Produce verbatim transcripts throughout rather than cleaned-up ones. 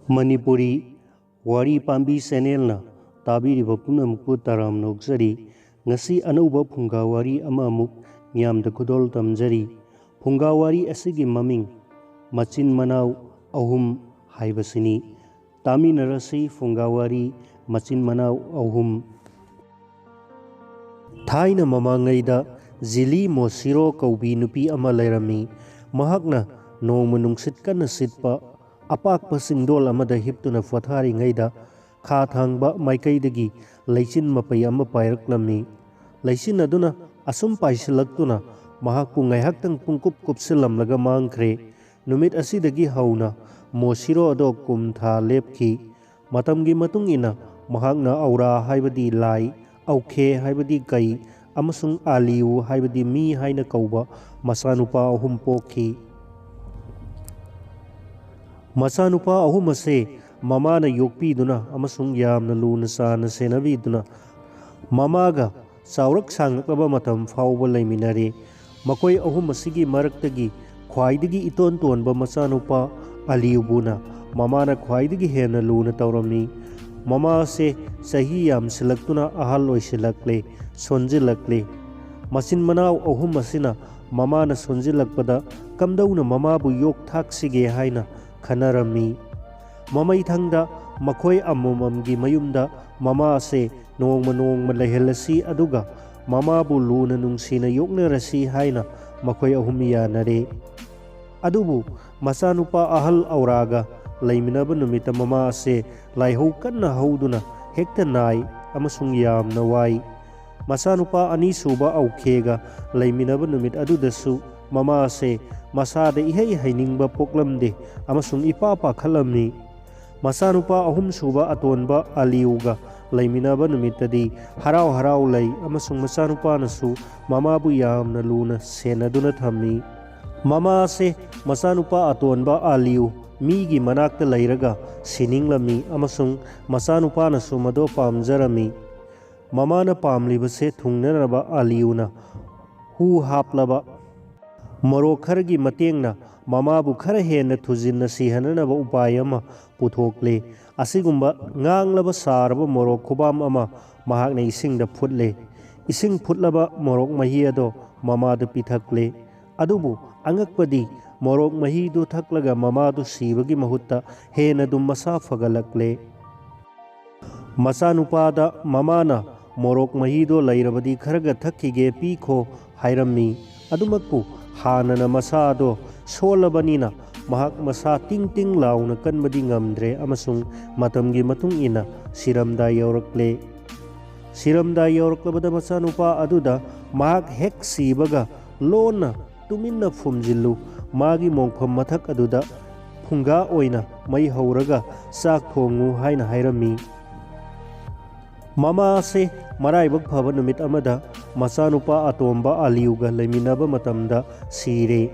ꯃꯅꯤꯄꯨꯔꯤ ꯋꯥꯔꯤ ꯄꯥꯝꯕꯤ ꯆꯦꯅꯦꯜꯅ ꯇꯥꯕꯤꯔꯤꯕ ꯄꯨꯝꯅꯃꯛꯄꯨ ꯇꯔꯥꯝꯅ ꯑꯣꯛꯆꯔꯤ꯫ ꯉꯁꯤ ꯑꯅꯧꯕ ꯐꯨꯡꯒꯥ ꯋꯥꯔꯤ ꯑꯃ ꯑꯃꯨꯛ ꯃꯤꯌꯥꯝꯗ ꯈꯨꯗꯣꯜ ꯇꯝꯖꯔꯤ꯫ ꯐꯨꯡꯒꯥ ꯋꯥꯔꯤ ꯑꯁꯤꯒꯤ ꯃꯃꯤꯡ ꯃꯆꯤꯟ ꯃꯅꯥꯎ ꯑꯍꯨꯝ ꯍꯥꯏꯕꯁꯤꯅꯤ꯫ ꯇꯥꯃꯤꯟꯅꯔꯁꯤ ꯐꯨꯡꯒꯥ ꯋꯥꯔꯤ ꯃꯆꯤꯟ ꯃꯅꯥꯎ ꯑꯍꯨꯝ꯫ ꯊꯥꯏꯅ ꯃꯃꯥꯡꯉꯩꯗ ꯖꯤꯂꯤ ꯃꯣꯁꯤꯔꯣ ꯀꯧꯕꯤ ꯅꯨꯄꯤ ꯑꯃ ꯂꯩꯔꯝꯃꯤ꯫ ꯃꯍꯥꯛꯅ ꯅꯣꯡꯃ ꯅꯨꯡꯁꯤꯠ ꯀꯟꯅ ꯁꯤꯠꯄ ꯑꯄꯥꯛꯄ ꯆꯤꯡꯗꯣꯜ ꯑꯃꯗ ꯍꯤꯞꯇꯨꯅ ꯄꯣꯊꯥꯔꯤꯉꯩꯗ ꯈꯥ ꯊꯥꯡꯕ ꯃꯥꯏꯀꯩꯗꯒꯤ ꯂꯩꯆꯤꯟ ꯃꯄꯩ ꯑꯃ ꯄꯥꯏꯔꯛꯂꯝꯃꯤ꯫ ꯂꯩꯆꯤꯟ ꯑꯗꯨꯅ ꯑꯁꯨꯝ ꯄꯥꯏꯁꯤꯜꯂꯛꯇꯨꯅ ꯃꯍꯥꯛꯄꯨ ꯉꯥꯏꯍꯥꯛꯇꯪ ꯄꯨꯡꯀꯨꯞ ꯀꯨꯞꯁꯤꯜꯂꯝꯂꯒ ꯃꯥꯡꯈ꯭ꯔꯦ꯫ ꯅꯨꯃꯤꯠ ꯑꯁꯤꯗꯒꯤ ꯍꯧꯅ ꯃꯣꯁꯤꯔꯣ ꯑꯗꯣ ꯀꯨꯝ ꯊꯥ ꯂꯦꯞꯈꯤ꯫ ꯃꯇꯝꯒꯤ ꯃꯇꯨꯡ ꯏꯟꯅ ꯃꯍꯥꯛꯅ ꯑꯧꯔꯥ ꯍꯥꯏꯕꯗꯤ ꯂꯥꯏ, ꯑꯧꯈꯦ ꯍꯥꯏꯕꯗꯤ ꯀꯩ, ꯑꯃꯁꯨꯡ ꯑꯥꯂꯤꯌꯨ ꯍꯥꯏꯕꯗꯤ ꯃꯤ ꯍꯥꯏꯅ ꯀꯧꯕ ꯃꯆꯥꯅꯨꯄꯥ ꯑꯍꯨꯝ ꯄꯣꯛꯈꯤ꯫ ꯃꯆꯥꯅꯨꯄꯥ ꯑꯍꯨꯝ ꯑꯁꯦ ꯃꯃꯥꯅ ꯌꯣꯛꯄꯤꯗꯨꯅ ꯑꯃꯁꯨꯡ ꯌꯥꯝꯅ ꯂꯨꯅ ꯆꯥꯟꯅ ꯁꯦꯟꯅꯕꯤꯗꯨꯅ ꯃꯃꯥꯒ ꯆꯥꯎꯔꯛ ꯁꯥꯡꯂꯛꯂꯕ ꯃꯇꯝ ꯐꯥꯎꯕ ꯂꯩꯃꯤꯟꯅꯔꯦ꯫ ꯃꯈꯣꯏ ꯑꯍꯨꯝ ꯑꯁꯤꯒꯤ ꯃꯔꯛꯇꯒꯤ ꯈ꯭ꯋꯥꯏꯗꯒꯤ ꯏꯇꯣꯟ ꯇꯣꯟꯕ ꯃꯆꯥꯅꯨꯄꯥ ꯑꯂꯤꯌꯨꯕꯨꯅ ꯃꯃꯥꯅ ꯈ꯭ꯋꯥꯏꯗꯒꯤ ꯍꯦꯟꯅ ꯂꯨꯅ ꯇꯧꯔꯝꯃꯤ꯫ ꯃꯃꯥ ꯑꯁꯦ ꯆꯍꯤ ꯌꯥꯝꯁꯤꯜꯂꯛꯇꯨꯅ ꯑꯍꯜ ꯑꯣꯏꯁꯤꯜꯂꯛꯂꯦ, ꯁꯣꯟꯖꯤꯜꯂꯛꯂꯦ꯫ ꯃꯆꯤꯟ ꯃꯅꯥꯎ ꯑꯍꯨꯝ ꯑꯁꯤꯅ ꯃꯃꯥꯅ ꯁꯣꯟꯖꯤꯜꯂꯛꯄꯗ ꯀꯝꯗꯧꯅ ꯃꯃꯥꯕꯨ ꯌꯣꯛ ꯊꯥꯛꯁꯤꯒꯦ ꯍꯥꯏꯅ ꯈꯟꯅꯔꯝꯃꯤ꯫ ꯃꯃꯩꯊꯪꯗ ꯃꯈꯣꯏ ꯑꯃꯃꯝꯒꯤ ꯃꯌꯨꯝꯗ ꯃꯃꯥ ꯑꯁꯦ ꯅꯣꯡꯃ ꯅꯣꯡꯃ ꯂꯩꯍꯜꯂꯁꯤ, ꯑꯗꯨꯒ ꯃꯃꯥꯕꯨ ꯂꯨꯅ ꯅꯨꯡꯁꯤꯅ ꯌꯣꯛꯅꯔꯁꯤ ꯍꯥꯏꯅ ꯃꯈꯣꯏ ꯑꯍꯨꯝ ꯌꯥꯅꯔꯦ꯫ ꯑꯗꯨꯕꯨ ꯃꯆꯥꯅꯨꯄꯥ ꯑꯍꯜ ꯑꯧꯔꯥꯒ ꯂꯩꯃꯤꯟꯅꯕ ꯅꯨꯃꯤꯠꯇ ꯃꯃꯥ ꯑꯁꯦ ꯂꯥꯏꯍꯧ ꯀꯟꯅ ꯍꯧꯗꯨꯅ ꯍꯦꯛꯇ ꯅꯥꯏ ꯑꯃꯁꯨꯡ ꯌꯥꯝꯅ ꯋꯥꯏ꯫ ꯃꯆꯥꯅꯨꯄꯥ ꯑꯅꯤꯁꯨꯕ ꯑꯧꯈꯦꯒ ꯂꯩꯃꯤꯟꯅꯕ ꯅꯨꯃꯤꯠ ꯑꯗꯨꯗꯁꯨ ꯃꯃꯥ ꯑꯁꯦ ꯃꯁꯥꯗ ꯏꯍꯩ ꯍꯩꯅꯤꯡꯕ ꯄꯣꯛꯂꯝꯗꯦ ꯑꯃꯁꯨꯡ ꯏꯄꯥ ꯄꯥꯈꯠꯂꯝꯃꯤ꯫ ꯃꯆꯥꯅꯨꯄꯥ ꯑꯍꯨꯝꯁꯨꯕ ꯑꯇꯣꯟꯕ ꯑꯂꯤꯌꯨꯒ ꯂꯩꯃꯤꯟꯅꯕ ꯅꯨꯃꯤꯠꯇꯗꯤ ꯍꯔꯥꯎ ꯍꯔꯥꯎ ꯂꯩ ꯑꯃꯁꯨꯡ ꯃꯆꯥꯅꯨꯄꯥꯅꯁꯨ ꯃꯃꯥꯕꯨ ꯌꯥꯝꯅ ꯂꯨꯅ ꯁꯦꯟꯅꯗꯨꯅ ꯊꯝꯃꯤ꯫ ꯃꯃꯥ ꯑꯁꯦ ꯃꯆꯥꯅꯨꯄꯥ ꯑꯇꯣꯟꯕ ꯑꯂꯤꯌꯨ ꯃꯤꯒꯤ ꯃꯅꯥꯛꯇ ꯂꯩꯔꯒ ꯁꯤꯅꯤꯡꯂꯝꯃꯤ ꯑꯃꯁꯨꯡ ꯃꯆꯥꯅꯨꯄꯥꯅꯁꯨ ꯃꯗꯨ ꯄꯥꯝꯖꯔꯝꯃꯤ꯫ ꯃꯃꯥꯅ ꯄꯥꯝꯂꯤꯕꯁꯦ ꯊꯨꯡꯅꯅꯕ ꯑꯂꯤꯌꯨꯅ ꯍꯨ ꯍꯥꯞꯂꯕ ꯃꯣꯔꯣꯛ ꯈꯔꯒꯤ ꯃꯇꯦꯡꯅ ꯃꯃꯥꯕꯨ ꯈꯔ ꯍꯦꯟꯅ ꯊꯨꯖꯤꯟꯅ ꯁꯤꯍꯟꯅꯅꯕ ꯎꯄꯥꯏ ꯑꯃ ꯄꯨꯊꯣꯛꯂꯦ꯫ ꯑꯁꯤꯒꯨꯝꯕ ꯉꯥꯡꯂꯕ ꯁꯥꯔꯕ ꯃꯣꯔꯣꯛ ꯈꯨꯕꯥꯝ ꯑꯃ ꯃꯍꯥꯛꯅ ꯏꯁꯤꯡꯗ ꯐꯨꯠꯂꯦ꯫ ꯏꯁꯤꯡ ꯐꯨꯠꯂꯕ ꯃꯣꯔꯣꯛ ꯃꯍꯤ ꯑꯗꯣ ꯃꯃꯥꯗ ꯄꯤꯊꯛꯂꯦ꯫ ꯑꯗꯨꯕꯨ ꯑꯉꯛꯄꯗꯤ, ꯃꯣꯔꯣꯛ ꯃꯍꯤꯗꯨ ꯊꯛꯂꯒ ꯃꯃꯥꯗꯨ ꯁꯤꯕꯒꯤ ꯃꯍꯨꯠꯇ ꯍꯦꯟꯅ ꯑꯗꯨꯝ ꯃꯁꯥ ꯐꯒꯠꯂꯛꯂꯦ꯫ ꯃꯆꯥꯅꯨꯄꯥꯗ ꯃꯃꯥꯅ ꯃꯣꯔꯣꯛ ꯃꯍꯤꯗꯣ ꯂꯩꯔꯕꯗꯤ ꯈꯔꯒ ꯊꯛꯈꯤꯒꯦ, ꯄꯤꯈꯣ ꯍꯥꯏꯔꯝꯃꯤ꯫ ꯑꯗꯨꯃꯛꯄꯨ ꯍꯥꯟꯅꯅ ꯃꯁꯥꯗꯣ ꯁꯣꯜꯂꯕꯅꯤꯅ ꯃꯍꯥꯛ ꯃꯁꯥ ꯇꯤꯡ ꯇꯤꯡ ꯂꯥꯎꯅ ꯀꯟꯕꯗꯤ ꯉꯝꯗ꯭ꯔꯦ ꯑꯃꯁꯨꯡ ꯃꯇꯝꯒꯤ ꯃꯇꯨꯡ ꯏꯟꯅ ꯁꯤꯔꯝꯗꯥꯏ ꯌꯧꯔꯛꯂꯦ꯫ ꯁꯤꯔꯝꯗꯥꯏ ꯌꯧꯔꯛꯂꯕꯗ ꯃꯆꯥꯅꯨꯄꯥ ꯑꯗꯨꯗ ꯃꯍꯥꯛ ꯍꯦꯛ ꯁꯤꯕꯒ ꯂꯣꯟꯅ ꯇꯨꯃꯤꯟꯅ ꯐꯨꯝꯖꯤꯜꯂꯨ, ꯃꯥꯒꯤ ꯃꯣꯡꯐꯝ ꯃꯊꯛ ꯑꯗꯨꯗ ꯐꯨꯡꯒꯥ ꯑꯣꯏꯅ ꯃꯩ ꯍꯧꯔꯒ ꯆꯥꯛ ꯊꯣꯡꯉꯨ ꯍꯥꯏꯅ ꯍꯥꯏꯔꯝꯃꯤ꯫ ꯃꯃꯥꯁꯦ ꯃꯔꯥꯏꯕꯛ ꯐꯕ ꯅꯨꯃꯤꯠ ꯑꯃꯗ ꯃꯆꯥꯅꯨꯄꯥ ꯑꯇꯣꯝꯕ ꯑꯂꯤꯌꯨꯒ ꯂꯩꯃꯤꯟꯅꯕ ꯃꯇꯝꯗ ꯁꯤꯔꯦ꯫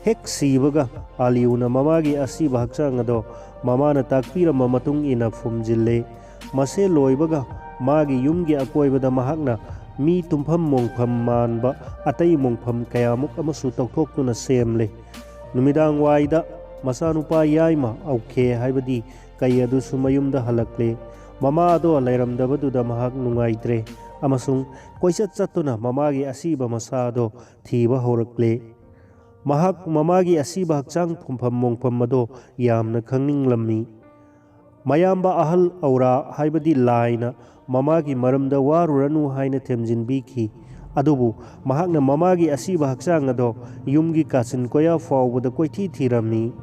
ꯍꯦꯛ ꯁꯤꯕꯒ ꯑꯂꯤꯌꯨꯅ ꯃꯃꯥꯒꯤ ꯑꯁꯤꯕ ꯍꯛꯆꯥꯡ ꯑꯗꯣ ꯃꯃꯥꯅ ꯇꯥꯛꯄꯤꯔꯝꯕ ꯃꯇꯨꯡ ꯏꯟꯅ ꯐꯨꯝꯖꯤꯜꯂꯦ꯫ ꯃꯁꯦ ꯂꯣꯏꯕꯒ ꯃꯥꯒꯤ ꯌꯨꯝꯒꯤ ꯑꯀꯣꯏꯕꯗ ꯃꯍꯥꯛꯅ ꯃꯤ ꯇꯨꯝꯐꯝ ꯃꯣꯡꯐꯝ ꯃꯥꯟꯕ ꯑꯇꯩ ꯃꯣꯡꯐꯝ ꯀꯌꯥꯃꯨꯛ ꯑꯃꯁꯨ ꯇꯧꯊꯣꯛꯇꯨꯅ ꯁꯦꯝꯂꯦ꯫ ꯅꯨꯃꯤꯗꯥꯡ ꯋꯥꯏꯗ ꯃꯆꯥꯅꯨꯄꯥ ꯌꯥꯏꯃ ꯑꯧꯈꯦ ꯍꯥꯏꯕꯗꯤ ꯀꯩ ꯑꯗꯨꯁꯨ ꯃꯌꯨꯝꯗ ꯍꯜꯂꯛꯂꯦ꯫ ꯃꯃꯥ ꯑꯗꯣ ꯂꯩꯔꯝꯗꯕꯗꯨꯗ ꯃꯍꯥꯛ ꯅꯨꯡꯉꯥꯏꯇ꯭ꯔꯦ ꯑꯃꯁꯨꯡ ꯀꯣꯏꯆꯠ ꯆꯠꯇꯨꯅ ꯃꯃꯥꯒꯤ ꯑꯁꯤꯕ ꯃꯁꯥ ꯑꯗꯣ ꯊꯤꯕ ꯍꯧꯔꯛꯂꯦ꯫ ꯃꯍꯥꯛ ꯃꯃꯥꯒꯤ ꯑꯁꯤꯕ ꯍꯛꯆꯥꯡ ꯐꯨꯝꯐꯝ ꯃꯣꯡꯐꯝ ꯑꯗꯣ ꯌꯥꯝꯅ ꯈꯪꯅꯤꯡꯂꯝꯃꯤ꯫ ꯃꯌꯥꯝꯕ ꯑꯍꯜ ꯑꯧꯔꯥ ꯍꯥꯏꯕꯗꯤ ꯂꯥꯏꯅ ꯃꯃꯥꯒꯤ ꯃꯔꯝꯗ ꯋꯥꯔꯨꯔꯅꯨ ꯍꯥꯏꯅ ꯊꯦꯝꯖꯤꯟꯕꯤꯈꯤ꯫ ꯑꯗꯨꯕꯨ ꯃꯍꯥꯛꯅ ꯃꯃꯥꯒꯤ ꯑꯁꯤꯕ ꯍꯛꯆꯥꯡ ꯑꯗꯣ ꯌꯨꯝꯒꯤ ꯀꯥꯆꯤꯟ ꯀꯣꯌꯥ ꯐꯥꯎꯕꯗ ꯀꯣꯏꯊꯤ ꯊꯤꯔꯝꯃꯤ꯫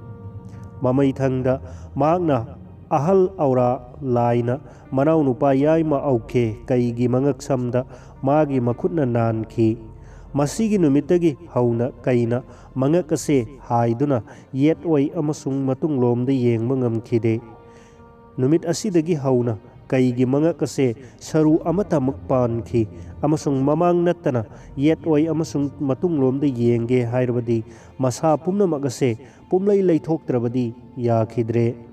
ꯃꯃꯩꯊꯪꯗ ꯃꯍꯥꯛꯅ ꯑꯍꯜ ꯑꯧꯔꯥ ꯂꯥꯏꯅ ꯃꯅꯥꯎꯅꯨꯄꯥ ꯌꯥꯏꯃ ꯑꯧꯈꯦ ꯀꯩꯒꯤ ꯃꯉꯛꯁꯝꯗ ꯃꯥꯒꯤ ꯃꯈꯨꯠꯅ ꯅꯥꯟꯈꯤ꯫ ꯃꯁꯤꯒꯤ ꯅꯨꯃꯤꯠꯇꯒꯤ ꯍꯧꯅ ꯀꯩꯅ ꯃꯉꯛ ꯑꯁꯦ ꯍꯥꯏꯗꯨꯅ ꯌꯦꯠ ꯑꯣꯏ ꯑꯃꯁꯨꯡ ꯃꯇꯨꯡꯂꯣꯝꯗ ꯌꯦꯡꯕ ꯉꯝꯈꯤꯗꯦ꯫ ꯅꯨꯃꯤꯠ ꯑꯁꯤꯗꯒꯤ ꯍꯧꯅ ꯀꯩꯒꯤ ꯃꯉꯛ ꯑꯁꯦ ꯁꯔꯨ ꯑꯃꯠꯇꯃꯛ ꯄꯥꯟꯈꯤ ꯑꯃꯁꯨꯡ ꯃꯃꯥꯡ ꯅꯠꯇꯅ ꯌꯦꯠ ꯑꯣꯏ ꯑꯃꯁꯨꯡ ꯃꯇꯨꯡꯂꯣꯝꯗ ꯌꯦꯡꯒꯦ ꯍꯥꯏꯔꯕꯗꯤ ꯃꯁꯥ ꯄꯨꯝꯅꯃꯛ ꯑꯁꯦ ꯄꯨꯝꯂꯩ ꯂꯩꯊꯣꯛꯇ꯭ꯔꯕꯗꯤ ꯌꯥꯈꯤꯗ꯭ꯔꯦ꯫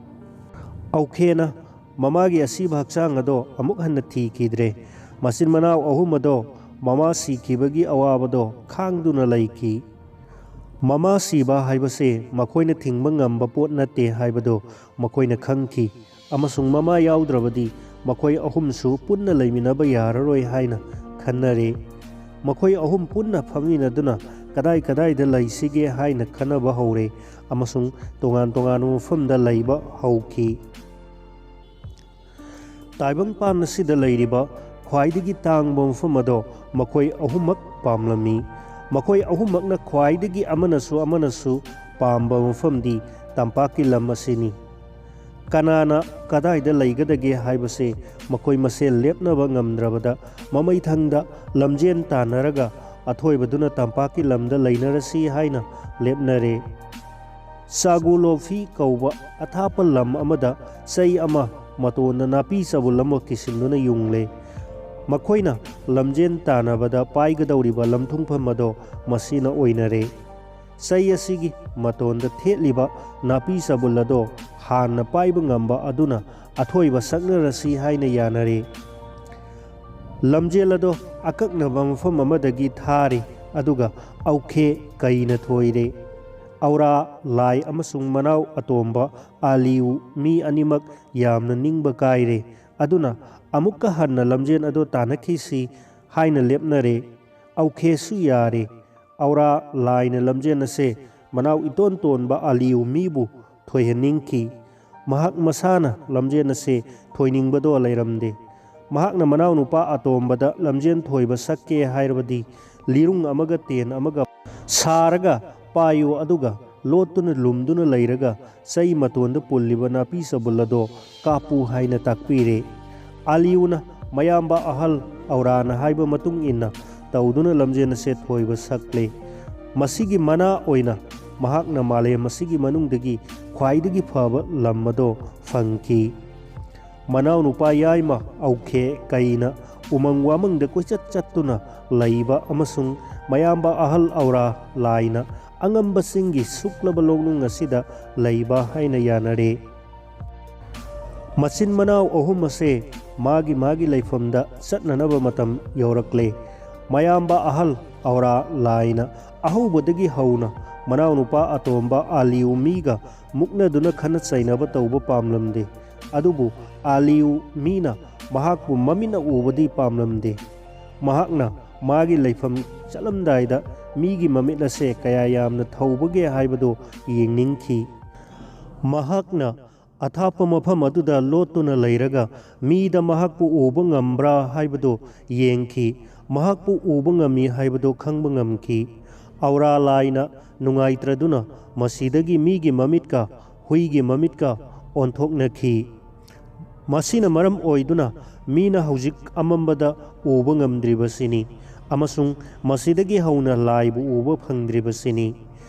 ꯑꯧꯈꯦꯅ ꯃꯃꯥꯒꯤ ꯑꯁꯤꯕ ꯍꯛꯆꯥꯡ ꯑꯗꯣ ꯑꯃꯨꯛ ꯍꯟꯅ ꯊꯤꯈꯤꯗ꯭ꯔꯦ꯫ ꯃꯆꯤꯟ ꯃꯅꯥꯎ ꯑꯍꯨꯝ ꯑꯗꯣ ꯃꯃꯥ ꯁꯤꯈꯤꯕꯒꯤ ꯑꯋꯥꯕꯗꯣ ꯈꯥꯡꯗꯨꯅ ꯂꯩꯈꯤ꯫ ꯃꯃꯥ ꯁꯤꯕ ꯍꯥꯏꯕꯁꯦ ꯃꯈꯣꯏꯅ ꯊꯤꯡꯕ ꯉꯝꯕ ꯄꯣꯠ ꯅꯠꯇꯦ ꯍꯥꯏꯕꯗꯣ ꯃꯈꯣꯏꯅ ꯈꯪꯈꯤ, ꯑꯃꯁꯨꯡ ꯃꯃꯥ ꯌꯥꯎꯗ꯭ꯔꯕꯗꯤ ꯃꯈꯣꯏ ꯑꯍꯨꯝꯁꯨ ꯄꯨꯟꯅ ꯂꯩꯃꯤꯟꯅꯕ ꯌꯥꯔꯔꯣꯏ ꯍꯥꯏꯅ ꯈꯟꯅꯔꯦ꯫ ꯃꯈꯣꯏ ꯑꯍꯨꯝ ꯄꯨꯟꯅ ꯐꯝꯃꯤꯟꯅꯗꯨꯅ ꯀꯗꯥꯏ ꯀꯗꯥꯏꯗ ꯂꯩꯁꯤꯒꯦ ꯍꯥꯏꯅ ꯈꯟꯅꯕ ꯍꯧꯔꯦ, ꯑꯃꯁꯨꯡ ꯇꯣꯉꯥꯟ ꯇꯣꯉꯥꯟꯕ ꯃꯐꯝꯗ ꯂꯩꯕ ꯍꯧꯈꯤ꯫ ꯇꯥꯏꯕꯪꯄꯥꯟ ꯑꯁꯤꯗ ꯂꯩꯔꯤꯕ ꯈ꯭ꯋꯥꯏꯗꯒꯤ ꯇꯥꯡꯕ ꯃꯐꯝ ꯑꯗꯣ ꯃꯈꯣꯏ ꯑꯍꯨꯝꯃꯛ ꯄꯥꯝꯂꯝꯃꯤ꯫ ꯃꯈꯣꯏ ꯑꯍꯨꯝꯃꯛꯅ ꯈ꯭ꯋꯥꯏꯗꯒꯤ ꯑꯃꯅꯁꯨ ꯑꯃꯅꯁꯨ ꯄꯥꯝꯕ ꯃꯐꯝꯗꯤ ꯇꯝꯄꯥꯛꯀꯤ ꯂꯝ ꯑꯁꯤꯅꯤ꯫ ꯀꯅꯥꯅ ꯀꯗꯥꯏꯗ ꯂꯩꯒꯗꯒꯦ ꯍꯥꯏꯕꯁꯦ ꯃꯈꯣꯏ ꯃꯁꯦꯜ ꯂꯦꯞꯅꯕ ꯉꯝꯗ꯭ꯔꯕꯗ, ꯃꯃꯩꯊꯪꯗ ꯂꯝꯖꯦꯟ ꯇꯥꯟꯅꯔꯒ ꯑꯊꯣꯏꯕꯗꯨꯅ ꯇꯝꯄꯥꯛꯀꯤ ꯂꯝꯗ ꯂꯩꯅꯔꯁꯤ ꯍꯥꯏꯅ ꯂꯦꯞꯅꯔꯦ꯫ ꯆꯥꯒꯨꯂꯣꯐꯤ ꯀꯧꯕ ꯑꯊꯥꯞꯄ ꯂꯝ ꯑꯃꯗ ꯆꯩ ꯑꯃ ꯃꯇꯣꯟꯗ ꯅꯥꯄꯤ ꯆꯕꯨꯜ ꯑꯃ ꯀꯤꯁꯤꯟꯗꯨꯅ ꯌꯨꯡꯂꯦ꯫ ꯃꯈꯣꯏꯅ ꯂꯝꯖꯦꯟ ꯇꯥꯟꯅꯕꯗ ꯄꯥꯏꯒꯗꯧꯔꯤꯕ ꯂꯝꯊꯨꯡꯐꯝ ꯑꯗꯣ ꯃꯁꯤꯅ ꯑꯣꯏꯅꯔꯦ꯫ ꯆꯩ ꯑꯁꯤꯒꯤ ꯃꯇꯣꯟꯗ ꯊꯦꯠꯂꯤꯕ ꯅꯥꯄꯤ ꯆꯕꯨꯜ ꯑꯗꯣ ꯍꯥꯟꯅ ꯄꯥꯏꯕ ꯉꯝꯕ ꯑꯗꯨꯅ ꯑꯊꯣꯏꯕ ꯁꯛꯅꯔꯁꯤ ꯍꯥꯏꯅ ꯌꯥꯅꯔꯦ꯫ ꯂꯝꯖꯦꯜ ꯑꯗꯣ ꯑꯀꯛꯅꯕ ꯃꯐꯝ ꯑꯃꯗꯒꯤ ꯊꯥꯔꯤ, ꯑꯗꯨꯒ ꯑꯧꯈꯦ ꯀꯩꯅ ꯊꯣꯏꯔꯦ꯫ ꯑꯧꯔꯥ ꯂꯥꯏ ꯑꯃꯁꯨꯡ ꯃꯅꯥꯎ ꯑꯇꯣꯝꯕ ꯑꯥꯂꯤꯎ ꯃꯤ ꯑꯅꯤꯃꯛ ꯌꯥꯝꯅ ꯅꯤꯡꯕ ꯀꯥꯏꯔꯦ, ꯑꯗꯨꯅ ꯑꯃꯨꯛꯀ ꯍꯟꯅ ꯂꯝꯖꯦꯜ ꯑꯗꯣ ꯇꯥꯟꯅꯈꯤꯁꯤ ꯍꯥꯏꯅ ꯂꯦꯞꯅꯔꯦ꯫ ꯑꯧꯈꯦꯁꯨ ꯌꯥꯔꯦ꯫ ꯑꯧꯔꯥ ꯂꯥꯏꯅ ꯂꯝꯖꯦꯜ ꯑꯁꯦ ꯃꯅꯥꯎ ꯏꯇꯣꯟ ꯇꯣꯟꯕ ꯑꯥꯂꯤꯎ ꯃꯤꯕꯨ ꯊꯣꯏꯍꯟꯅꯤꯡꯈꯤ꯫ ꯃꯍꯥꯛ ꯃꯁꯥꯅ ꯂꯝꯖꯦꯜ ꯑꯁꯦ ꯊꯣꯏꯅꯤꯡꯕꯗꯣ ꯂꯩꯔꯝꯗꯦ꯫ ꯃꯍꯥꯛꯅ ꯃꯅꯥꯎꯅꯨꯄꯥ ꯑꯇꯣꯝꯕꯗ ꯂꯝꯖꯦꯜ ꯊꯣꯏꯕ ꯁꯛꯀꯦ ꯍꯥꯏꯔꯕꯗꯤ ꯂꯤꯔꯨꯡ ꯑꯃꯒ ꯇꯦꯟ ꯑꯃꯒ ꯁꯥꯔꯒ ꯄꯥꯏꯌꯨ, ꯑꯗꯨꯒ ꯂꯣꯠꯇꯨꯅ ꯂꯨꯝꯗꯨꯅ ꯂꯩꯔꯒ ꯆꯩ ꯃꯇꯣꯟꯗ ꯄꯨꯜꯂꯤꯕ ꯅꯥꯄꯤ ꯆꯕꯨꯜ ꯑꯗꯣ ꯀꯥꯞꯄꯨ ꯍꯥꯏꯅ ꯇꯥꯛꯄꯤꯔꯦ꯫ ꯑꯥꯂꯤꯎꯅ ꯃꯌꯥꯝꯕ ꯑꯍꯜ ꯑꯧꯔꯥꯅ ꯍꯥꯏꯕ ꯃꯇꯨꯡ ꯏꯟꯅ ꯇꯧꯗꯨꯅ ꯂꯝꯖꯦꯜ ꯑꯁꯦ ꯊꯣꯏꯕ ꯁꯛꯂꯦ꯫ ꯃꯁꯤꯒꯤ ꯃꯅꯥ ꯑꯣꯏꯅ ꯃꯍꯥꯛꯅ ꯃꯥꯂꯦꯝ ꯑꯁꯤꯒꯤ ꯃꯅꯨꯡꯗꯒꯤ ꯈ꯭ꯋꯥꯏꯗꯒꯤ ꯐꯕ ꯂꯝ ꯑꯗꯣ ꯐꯪꯈꯤ꯫ ꯃꯅꯥꯎꯅꯨꯄꯥ ꯌꯥꯏꯃ ꯑꯧꯈꯦ ꯀꯩꯅ ꯎꯃꯪ ꯋꯥꯃꯪꯗ ꯀꯣꯏꯆꯠ ꯆꯠꯇꯨꯅ ꯂꯩꯕ ꯑꯃꯁꯨꯡ ꯃꯌꯥꯝꯕ ꯑꯍꯜ ꯑꯧꯔꯥ ꯂꯥꯏꯅ ꯑꯉꯝꯕꯁꯤꯡꯒꯤ ꯁꯨꯛꯂꯕ ꯂꯧꯅꯨꯡ ꯑꯁꯤꯗ ꯂꯩꯕ ꯍꯥꯏꯅ ꯌꯥꯅꯔꯦ꯫ ꯃꯆꯤꯟ ꯃꯅꯥꯎ ꯑꯍꯨꯝ ꯑꯁꯦ ꯃꯥꯒꯤ ꯃꯥꯒꯤ ꯂꯩꯐꯝꯗ ꯆꯠꯅꯅꯕ ꯃꯇꯝ ꯌꯧꯔꯛꯂꯦ꯫ ꯃꯌꯥꯝꯕ ꯑꯍꯜ ꯑꯧꯔꯥ ꯂꯥꯏꯅ ꯑꯍꯧꯕꯗꯒꯤ ꯍꯧꯅ ꯃꯅꯥꯎꯅꯨꯄꯥ ꯑꯇꯣꯝꯕ ꯑꯥꯂꯤꯌꯨ ꯃꯤꯒ ꯃꯨꯛꯅꯗꯨꯅ ꯈꯠꯅ ꯆꯩꯅꯕ ꯇꯧꯕ ꯄꯥꯝꯂꯝꯗꯦ꯫ ꯑꯗꯨꯕꯨ ꯑꯥꯂꯤꯌꯨ ꯃꯤꯅ ꯃꯍꯥꯛꯄꯨ ꯃꯃꯤꯠꯅ ꯎꯕꯗꯤ ꯄꯥꯝꯂꯝꯗꯦ꯫ ꯃꯍꯥꯛꯅ ꯃꯥꯒꯤ ꯂꯩꯐꯝ ꯆꯠꯂꯝꯗꯥꯏꯗ ꯃꯤꯒꯤ ꯃꯃꯤꯠ ꯑꯁꯦ ꯀꯌꯥ ꯌꯥꯝꯅ ꯊꯧꯕꯒꯦ ꯍꯥꯏꯕꯗꯨ ꯌꯦꯡꯅꯤꯡꯈꯤ꯫ ꯃꯍꯥꯛꯅ ꯑꯊꯥꯞꯄ ꯃꯐꯝ ꯑꯗꯨꯗ ꯂꯣꯠꯇꯨꯅ ꯂꯩꯔꯒ ꯃꯤꯗ ꯃꯍꯥꯛꯄꯨ ꯎꯕ ꯉꯝꯕ꯭ꯔꯥ ꯍꯥꯏꯕꯗꯨ ꯌꯦꯡꯈꯤ꯫ ꯃꯍꯥꯛꯄꯨ ꯎꯕ ꯉꯝꯃꯤ ꯍꯥꯏꯕꯗꯨ ꯈꯪꯕ ꯉꯝꯈꯤ꯫ ꯑꯧꯔꯥ ꯂꯥꯏꯅ ꯅꯨꯡꯉꯥꯏꯇ꯭ꯔꯗꯨꯅ ꯃꯁꯤꯗꯒꯤ ꯃꯤꯒꯤ ꯃꯃꯤꯠꯀ ꯍꯨꯏꯒꯤ ꯃꯃꯤꯠꯀ ꯑꯣꯟꯊꯣꯛꯅꯈꯤ꯫ ꯃꯁꯤꯅ ꯃꯔꯝ ꯑꯣꯏꯗꯨꯅ ꯃꯤꯅ ꯍꯧꯖꯤꯛ ꯑꯃꯝꯕꯗ ꯎꯕ ꯉꯝꯗ꯭ꯔꯤꯕꯁꯤꯅꯤ, ꯑꯃꯁꯨꯡ ꯃꯁꯤꯗꯒꯤ ꯍꯧꯅ ꯂꯥꯏꯕꯨ ꯎꯕ ꯐꯪꯗ꯭ꯔꯤꯕꯁꯤꯅꯤ꯫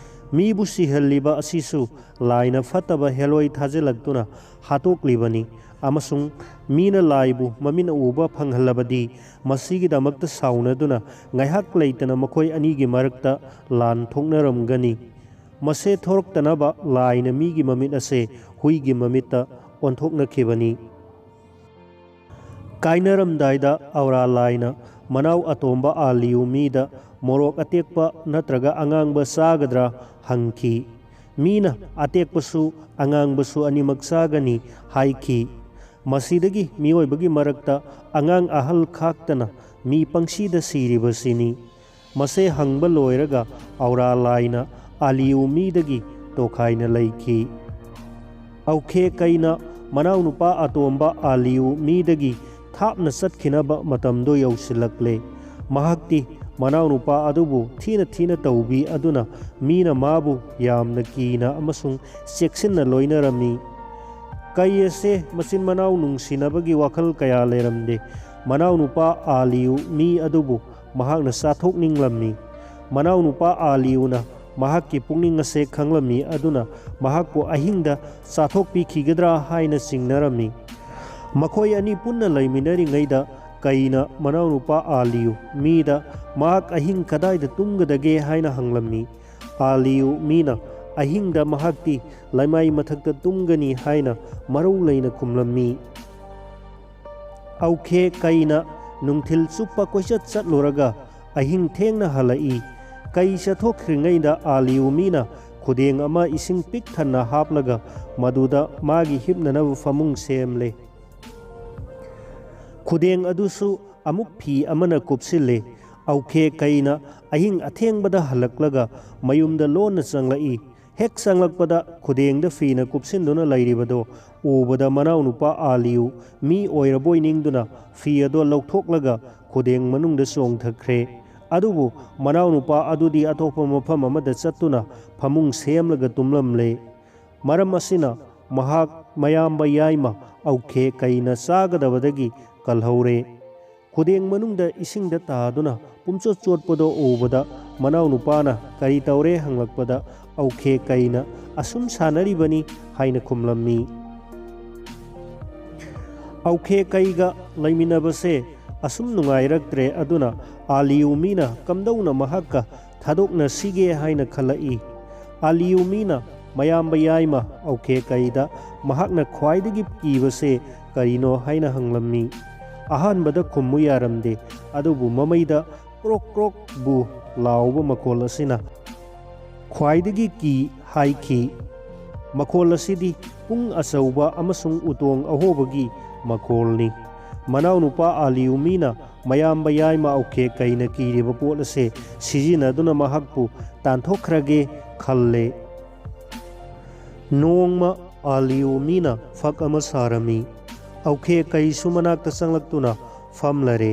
ꯃꯤꯕꯨ ꯁꯤꯍꯜꯂꯤꯕ ꯑꯁꯤꯁꯨ ꯂꯥꯏꯅ ꯐꯠꯇꯕ ꯍꯦꯂꯣꯏ ꯊꯥꯖꯤꯜꯂꯛꯇꯨꯅ ꯍꯥꯠꯇꯣꯛꯂꯤꯕꯅꯤ, ꯑꯃꯁꯨꯡ ꯃꯤꯅ ꯂꯥꯏꯕꯨ ꯃꯃꯤꯠꯅ ꯎꯕ ꯐꯪꯍꯜꯂꯕꯗꯤ ꯃꯁꯤꯒꯤꯗꯃꯛꯇ ꯁꯥꯎꯅꯗꯨꯅ ꯉꯥꯏꯍꯥꯛ ꯂꯩꯇꯅ ꯃꯈꯣꯏ ꯑꯅꯤꯒꯤ ꯃꯔꯛꯇ ꯂꯥꯟ ꯊꯣꯛꯅꯔꯝꯒꯅꯤ꯫ ꯃꯁꯦ ꯊꯣꯔꯛꯇꯅꯕ ꯂꯥꯏꯅ ꯃꯤꯒꯤ ꯃꯃꯤꯠ ꯑꯁꯦ ꯍꯨꯏꯒꯤ ꯃꯃꯤꯠꯇ ꯑꯣꯟꯊꯣꯛꯅꯈꯤꯕꯅꯤ꯫ ꯀꯥꯏꯅꯔꯝꯗꯥꯏꯗ ꯑꯧꯔꯥ ꯂꯥꯏꯅ ꯃꯅꯥꯎ ꯑꯇꯣꯝꯕ ꯑꯥꯂꯤꯌꯨ ꯃꯤꯗ ꯃꯣꯔꯣꯛ ꯑꯇꯦꯛꯄ ꯅꯠꯇ꯭ꯔꯒ ꯑꯉꯥꯡꯕ ꯆꯥꯒꯗ꯭ꯔꯥ ꯍꯪꯈꯤ꯫ ꯃꯤꯅ ꯑꯇꯦꯛꯄꯁꯨ ꯑꯉꯥꯡꯕꯁꯨ ꯑꯅꯤꯃꯛ ꯆꯥꯒꯅꯤ ꯍꯥꯏꯈꯤ꯫ ꯃꯁꯤꯗꯒꯤ ꯃꯤꯑꯣꯏꯕꯒꯤ ꯃꯔꯛꯇ ꯑꯉꯥꯡ ꯑꯍꯜ ꯈꯥꯛꯇꯅ ꯃꯤ ꯄꯪꯁꯤꯗ ꯁꯤꯔꯤꯕꯁꯤꯅꯤ꯫ ꯃꯁꯦ ꯍꯪꯕ ꯂꯣꯏꯔꯒ ꯑꯧꯔꯥ ꯂꯥꯏꯅ ꯑꯥꯂꯤꯌꯨ ꯃꯤꯗꯒꯤ ꯇꯣꯈꯥꯏꯅ ꯂꯩꯈꯤ꯫ ꯑꯧꯈꯦ ꯀꯩꯅ ꯃꯅꯥꯎꯅꯨꯄꯥ ꯑꯇꯣꯝꯕ ꯑꯥꯂꯤꯌꯨ ꯃꯤꯗꯒꯤ ꯊꯥꯞꯅ ꯆꯠꯈꯤꯅꯕ ꯃꯇꯝꯗꯣ ꯌꯧꯁꯤꯜꯂꯛꯂꯦ꯫ ꯃꯍꯥꯛꯇꯤ ꯃꯅꯥꯎꯅꯨꯄꯥ ꯑꯗꯨꯕꯨ ꯊꯤꯅ ꯊꯤꯅ ꯇꯧꯕꯤ, ꯑꯗꯨꯅ ꯃꯤꯅ ꯃꯥꯕꯨ ꯌꯥꯝꯅ ꯀꯤꯅ ꯑꯃꯁꯨꯡ ꯆꯦꯛꯁꯤꯟꯅ ꯂꯣꯏꯅꯔꯝꯃꯤ꯫ ꯀꯩ ꯑꯁꯦ ꯃꯆꯤꯟ ꯃꯅꯥꯎ ꯅꯨꯡꯁꯤꯅꯕꯒꯤ ꯋꯥꯈꯜ ꯀꯌꯥ ꯂꯩꯔꯝꯗꯦ꯫ ꯃꯅꯥꯎꯅꯨꯄꯥ ꯑꯥꯂꯤꯌꯨ ꯃꯤ ꯑꯗꯨꯕꯨ ꯃꯍꯥꯛꯅ ꯆꯥꯊꯣꯛꯅꯤꯡꯂꯝꯃꯤ꯫ ꯃꯅꯥꯎꯅꯨꯄꯥ ꯑꯥꯂꯤꯌꯨꯅ ꯃꯍꯥꯛꯀꯤ ꯄꯨꯛꯅꯤꯡ ꯑꯁꯦ ꯈꯪꯂꯝꯃꯤ, ꯑꯗꯨꯅ ꯃꯍꯥꯛꯄꯨ ꯑꯍꯤꯡꯗ ꯆꯥꯊꯣꯛꯄꯤꯈꯤꯒꯗ꯭ꯔꯥ ꯍꯥꯏꯅ ꯆꯤꯡꯅꯔꯝꯃꯤ꯫ ꯃꯈꯣꯏ ꯑꯅꯤ ꯄꯨꯟꯅ ꯂꯩꯃꯤꯟꯅꯔꯤꯉꯩꯗ ꯀꯩꯅ ꯃꯅꯥꯎꯅꯨꯄꯥ ꯑꯥꯂꯤꯌꯨ ꯃꯤꯗ ꯃꯍꯥꯛ ꯑꯍꯤꯡ ꯀꯗꯥꯏꯗ ꯇꯨꯝꯒꯗꯒꯦ ꯍꯥꯏꯅ ꯍꯪꯂꯝꯃꯤ꯫ ꯑꯥꯂꯤꯌꯨ ꯃꯤꯅ ꯑꯍꯤꯡꯗ ꯃꯍꯥꯛꯇꯤ ꯂꯩꯃꯥꯏ ꯃꯊꯛꯇ ꯇꯨꯝꯒꯅꯤ ꯍꯥꯏꯅ ꯃꯔꯧ ꯂꯩꯅ ꯈꯨꯝꯂꯝꯃꯤ꯫ ꯑꯧꯈꯦ ꯀꯩꯅ ꯅꯨꯡꯊꯤꯜ ꯆꯨꯞꯄ ꯀꯣꯏꯆꯠ ꯆꯠꯂꯨꯔꯒ ꯑꯍꯤꯡ ꯊꯦꯡꯅ ꯍꯜꯂꯛꯏ꯫ ꯀꯩ ꯆꯠꯊꯣꯛꯈ꯭ꯔꯤꯉꯩꯗ ꯑꯥꯂꯤꯌꯨ ꯃꯤꯅ ꯈꯨꯗꯦꯡ ꯑꯃ ꯏꯁꯤꯡ ꯄꯤꯛ ꯊꯟꯅ ꯍꯥꯞꯂꯒ ꯃꯗꯨꯗ ꯃꯥꯒꯤ ꯍꯤꯞꯅꯅꯕ ꯐꯃꯨꯡ ꯁꯦꯝꯂꯦ꯫ ꯈꯨꯗꯦꯡ ꯑꯗꯨꯁꯨ ꯑꯃꯨꯛ ꯐꯤ ꯑꯃꯅ ꯀꯨꯞꯁꯤꯜꯂꯦ꯫ ꯑꯧꯈꯦ ꯀꯩꯅ ꯑꯍꯤꯡ ꯑꯊꯦꯡꯕꯗ ꯍꯜꯂꯛꯂꯒ ꯃꯌꯨꯝꯗ ꯂꯣꯟꯅ ꯆꯪꯂꯛꯏ꯫ ꯍꯦꯛ ꯆꯪꯂꯛꯄꯗ ꯈꯨꯗꯦꯡꯗ ꯐꯤꯅ ꯀꯨꯞꯁꯤꯟꯗꯨꯅ ꯂꯩꯔꯤꯕꯗꯣ ꯎꯕꯗ ꯃꯅꯥꯎꯅꯨꯄꯥ ꯑꯥꯂꯤꯌꯨ ꯃꯤ ꯑꯣꯏꯔꯕꯣꯏ ꯅꯤꯡꯗꯨꯅ ꯐꯤ ꯑꯗꯣ ꯂꯧꯊꯣꯛꯂꯒ ꯈꯨꯗꯦꯡ ꯃꯅꯨꯡꯗ ꯆꯣꯡꯊꯈ꯭ꯔꯦ꯫ ꯑꯗꯨꯕꯨ ꯃꯅꯥꯎꯅꯨꯄꯥ ꯑꯗꯨꯗꯤ ꯑꯇꯣꯞꯄ ꯃꯐꯝ ꯑꯃꯗ ꯆꯠꯇꯨꯅ ꯐꯃꯨꯡ ꯁꯦꯝꯂꯒ ꯇꯨꯝꯂꯝꯂꯦ꯫ ꯃꯔꯝ ꯑꯁꯤꯅ ꯃꯍꯥꯛ ꯃꯌꯥꯝꯕ ꯌꯥꯏꯃ ꯑꯧꯈꯦ ꯀꯩꯅ ꯆꯥꯒꯗꯕꯗꯒꯤ ꯀꯜꯍꯧꯔꯦ꯫ ꯈꯨꯗꯦꯡ ꯃꯅꯨꯡꯗ ꯏꯁꯤꯡꯗ ꯇꯥꯗꯨꯅ ꯄꯨꯝꯆꯣꯠ ꯆꯣꯠꯄꯗꯣ ꯎꯕꯗ ꯃꯅꯥꯎꯅꯨꯄꯥꯅ ꯀꯔꯤ ꯇꯧꯔꯦ ꯍꯪꯂꯛꯄꯗ ꯑꯧꯈꯦ ꯀꯩꯅ ꯑꯁꯨꯝ ꯁꯥꯟꯅꯔꯤꯕꯅꯤ ꯍꯥꯏꯅ ꯈꯨꯝꯂꯝꯃꯤ꯫ ꯑꯧꯈꯦ ꯀꯩꯒ ꯂꯩꯃꯤꯟꯅꯕꯁꯦ ꯑꯁꯨꯝ ꯅꯨꯡꯉꯥꯏꯔꯛꯇ꯭ꯔꯦ, ꯑꯗꯨꯅ ꯑꯥꯂꯤꯌꯨ ꯃꯤꯅ ꯀꯝꯗꯧꯅ ꯃꯍꯥꯛꯀ ꯊꯥꯗꯣꯛꯅꯁꯤꯒꯦ ꯍꯥꯏꯅ ꯈꯜꯂꯛꯏ꯫ ꯑꯥꯂꯤꯌꯨ ꯃꯤꯅ ꯃꯌꯥꯝꯕ ꯌꯥꯏꯃ ꯑꯧꯈꯦ ꯀꯩꯗ ꯃꯍꯥꯛꯅ ꯈ꯭ꯋꯥꯏꯗꯒꯤ ꯀꯤꯕꯁꯦ ꯀꯔꯤꯅꯣ ꯍꯥꯏꯅ ꯍꯪꯂꯝꯃꯤ꯫ ꯑꯍꯥꯟꯕꯗ ꯈꯨꯝꯃꯨ ꯌꯥꯔꯝꯗꯦ, ꯑꯗꯨꯕꯨ ꯃꯃꯩꯗ ꯀ꯭ꯔꯣꯛ ꯀ꯭ꯔꯣꯛ ꯕꯨ ꯂꯥꯎꯕ ꯃꯈꯣꯜ ꯑꯁꯤꯅ ꯈ꯭ꯋꯥꯏꯗꯒꯤ ꯀꯤ ꯍꯥꯏꯈꯤ꯫ ꯃꯈꯣꯜ ꯑꯁꯤꯗꯤ ꯄꯨꯡ ꯑꯆꯧꯕ ꯑꯃꯁꯨꯡ ꯎꯇꯣꯡ ꯑꯍꯣꯕꯒꯤ ꯃꯈꯣꯜꯅꯤ꯫ ꯃꯅꯥꯎꯅꯨꯄꯥ ꯑꯥꯂꯤꯌꯨ ꯃꯤꯅ ꯃꯌꯥꯝꯕ ꯌꯥꯏꯃ ꯑꯧꯈꯦ ꯀꯩꯅ ꯀꯤꯔꯤꯕ ꯄꯣꯠ ꯑꯁꯦ ꯁꯤꯖꯤꯟꯅꯗꯨꯅ ꯃꯍꯥꯛꯄꯨ ꯇꯥꯟꯊꯣꯛꯈ꯭ꯔꯒꯦ ꯈꯜꯂꯦ꯫ ꯅꯣꯡꯃ ꯑꯥꯂꯤꯌꯨ ꯃꯤꯅ ꯐꯛ ꯑꯃ ꯁꯥꯔꯝꯃꯤ꯫ ꯑꯧꯈꯦ ꯀꯩꯁꯨ ꯃꯅꯥꯛꯇ ꯆꯪꯂꯛꯇꯨꯅ ꯐꯝꯂꯔꯦ꯫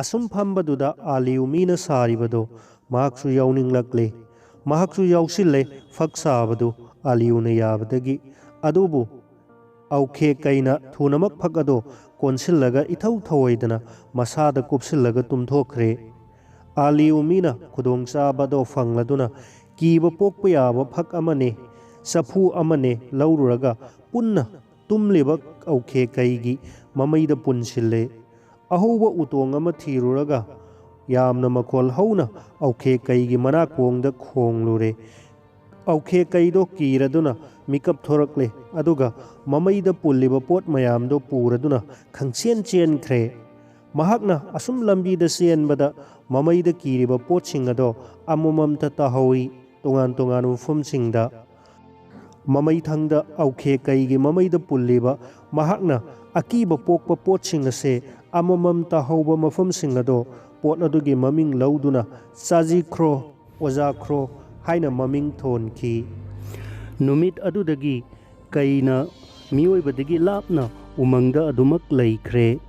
ꯑꯁꯨꯝ ꯐꯝꯕꯗꯨꯗ ꯑꯥꯂꯤꯌꯨ ꯃꯤꯅ ꯁꯥꯔꯤꯕꯗꯣ ꯃꯍꯥꯛꯁꯨ ꯌꯥꯎꯅꯤꯡꯂꯛꯂꯦ꯫ ꯃꯍꯥꯛꯁꯨ ꯌꯥꯎꯁꯤꯜꯂꯦ ꯐꯛ ꯁꯥꯕꯗꯨ ꯑꯥꯂꯤꯌꯨꯅ ꯌꯥꯕꯗꯒꯤ꯫ ꯑꯗꯨꯕꯨ ꯑꯧꯈꯦ ꯀꯩꯅ ꯊꯨꯅꯃꯛ ꯐꯛ ꯑꯗꯣ ꯀꯣꯟꯁꯤꯜꯂꯒ ꯏꯊꯧ ꯊꯧꯑꯣꯏꯗꯅ ꯃꯁꯥꯗ ꯀꯨꯞꯁꯤꯜꯂꯒ ꯇꯨꯝꯊꯣꯛꯈ꯭ꯔꯦ꯫ ꯑꯥꯂꯤꯌꯨ ꯃꯤꯅ ꯈꯨꯗꯣꯡꯆꯥꯕꯗꯣ ꯐꯪꯂꯗꯨꯅ ꯀꯤꯕ ꯄꯣꯛꯄ ꯌꯥꯕ ꯐꯛ ꯑꯃꯅꯦ, ꯆꯐꯨ ꯑꯃꯅꯦ ꯂꯧꯔꯨꯔꯒ ꯄꯨꯟꯅ ꯇꯨꯝꯂꯤꯕ ꯑꯧꯈꯦ ꯀꯩꯒꯤ ꯃꯃꯩꯗ ꯄꯨꯟꯁꯤꯜꯂꯦ꯫ ꯑꯍꯧꯕ ꯎꯇꯣꯡ ꯑꯃ ꯊꯤꯔꯨꯔꯒ ꯌꯥꯝꯅ ꯃꯈꯣꯜ ꯍꯧꯅ ꯑꯧꯈꯦ ꯀꯩꯒꯤ ꯃꯅꯥꯀꯣꯡꯗ ꯈꯣꯡꯂꯨꯔꯦ꯫ ꯑꯧꯈꯦ ꯀꯩꯗꯣ ꯀꯤꯔꯗꯨꯅ ꯃꯤꯀꯞ ꯊꯣꯔꯛꯂꯦ, ꯑꯗꯨꯒ ꯃꯃꯩꯗ ꯄꯨꯜꯂꯤꯕ ꯄꯣꯠ ꯃꯌꯥꯝꯗꯣ ꯄꯨꯔꯗꯨꯅ ꯈꯪꯆꯦꯟ ꯆꯦꯟꯈ꯭ꯔꯦ꯫ ꯃꯍꯥꯛꯅ ꯑꯁꯨꯝ ꯂꯝꯕꯤꯗ ꯆꯦꯟꯕꯗ ꯃꯃꯩꯗ ꯀꯤꯔꯤꯕ ꯄꯣꯠꯁꯤꯡ ꯑꯗꯣ ꯑꯃꯃꯝꯇ ꯇꯥꯍꯧꯏ, ꯇꯣꯉꯥꯟ ꯇꯣꯉꯥꯟꯕ ꯃꯐꯝꯁꯤꯡꯗ꯫ ꯃꯃꯩꯊꯪꯗ ꯑꯣꯀꯦ ꯀꯩꯒꯤ ꯃꯃꯩꯗ ꯄꯨꯜꯂꯤꯕ ꯃꯍꯥꯛꯅ ꯑꯀꯤꯕ ꯄꯣꯛꯄ ꯄꯣꯠꯁꯤꯡ ꯑꯁꯦ ꯑꯃꯃꯝ ꯇꯥꯍꯧꯕ ꯃꯐꯝꯁꯤꯡ ꯑꯗꯣ ꯄꯣꯠ ꯑꯗꯨꯒꯤ ꯃꯃꯤꯡ ꯂꯧꯗꯨꯅ ꯆꯥꯖꯤꯈ꯭ꯔꯣ, ꯑꯣꯖꯥꯈ꯭ꯔꯣ ꯍꯥꯏꯅ ꯃꯃꯤꯡ ꯊꯣꯟꯈꯤ꯫ ꯅꯨꯃꯤꯠ ꯑꯗꯨꯗꯒꯤ ꯀꯩꯅ ꯃꯤꯑꯣꯏꯕꯗꯒꯤ ꯂꯥꯞꯅ ꯎꯃꯪꯗ ꯑꯗꯨꯃꯛ ꯂꯩꯈ꯭ꯔꯦ꯫